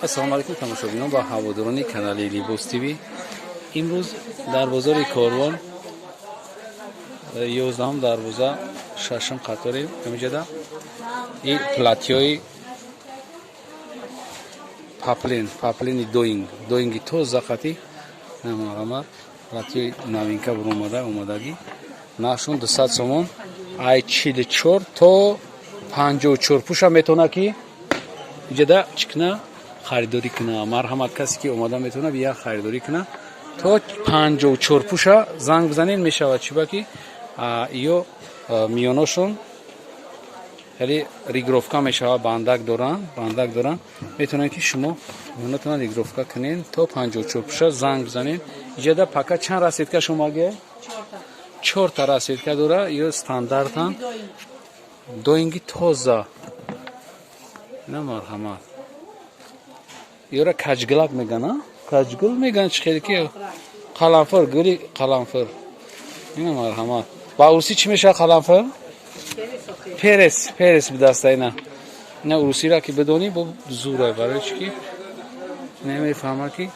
Ассалому алайкум, тамошобинон ва ҳаводорони канали Либос ТВ. Имрӯз дар бозори Корвон, 11-ум дарвоза, шашум қаторем. Ҳамиҷода и платьёи поплин, поплини доинг, доинги тоза қати намарамад, платьёи новинка буромада омадагӣ. Нархшон 200 сомон, ай 44 то 54 пуша метавона ки иҷода чӣ куна, харидорӣ куна. Марҳамат, касе ки омада метавона бия харидорӣ куна. То 54 пуша занг бизанед, мешавад. Чиба ки ё миёношон хеле регулировка мешавад, бандак доранд, бандак доранд. Метавонед ки шумо миёнатона регулировка кунед. То 54 пуша занг бизанед. Иҷода пока чанд расцветка шумаге? Чорта расцветка дора. Ё стандартан, доинги тоза. На, марҳамат. Ёра каҷгулак меган, а каҷгул меган, чӣ хеле ки қаламфир, гули қаламфир. Ина, марҳамат. Ба урусӣ чӣ мешавад қаламфир? Перец, перец бидаста. Ина, ина, урусиро ки бидонӣ, бо зура. Барои чӣ ки намефаҳма ки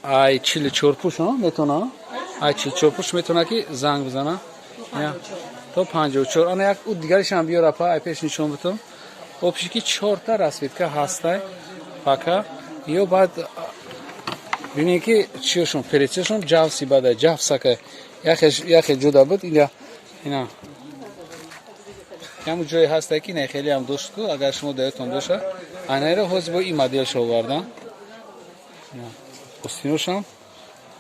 ай 44 пуш метавона, ай 44 пуш метавона ки занг бизана то 54. Ана як ӯ дигаришам биёр, апа, ай пеш нишон битон. Опиши ки чорта расцветка ҳастай пока. Ё баъд бинед ки чиёшон, перецашон ҷавси бада, ҷавсака яхе ҷуда буд. Ина, ина, ҳамун ҷое ҳастай ки не хелеам дошт ку. Агар шумо даётон боша, анаро ҳозир бо ин моделшо овардан. Остиношам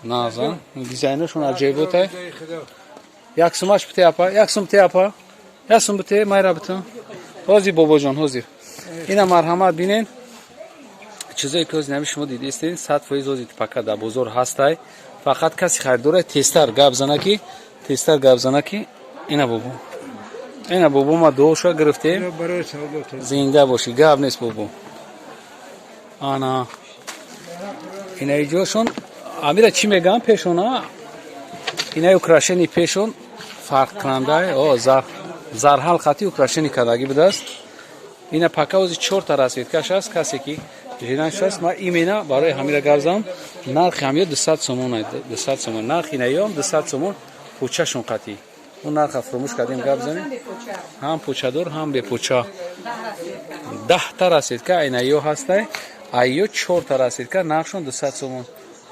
назан, дизайношон аҷоиботай. Як сумаш бите, апа, як сум бите, апа, як сум бите, майра битон. Ҳозир, бобоҷон, ҳозир. Ина, марҳамат, бинен чизое ки ҳозир нами шумо дидистен, 100% ҳозир пока дар бозор ҳастай. Фақат каси харидора тезтар гап зана ки, тезтар гап зана ки. Ина, бобо, ина, бобо, ма дуоша гирифтем. Зинда бошӣ, гап нест, бобо. Ана, ина, иҷошон амира чӣ мегӯям, пешона инаи украшение пешон фарқкунанда. О, зарҳал хати украшение кардагӣ будааст. Ина пока ози чорта расцветкаш аст. Касе ки желание аст, ма именно барои ҳамира гап занам. Нархи ҳамиё 200 сомон, 200 сомон нархи инаём, 200 сомон пӯчашон қатӣ. Он нарха фуромӯш кардем гап занем. Ҳам пӯчадор, ҳам бепӯча. 10-та расцветка инаё ҳастай. Айё чорта расцветка, нархшон 200 сомон.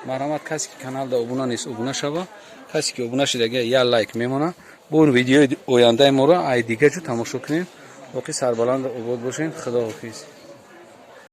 Марҳамат, касе ки каналда обуна нест, обуна шава. Касе ки обуна шидаги, як лайк мемона. Бо видеои ояндаи моро ай дига ҷо тамошо кунем. Боқӣ сарбаланд, обод бошед. Худоҳофиз.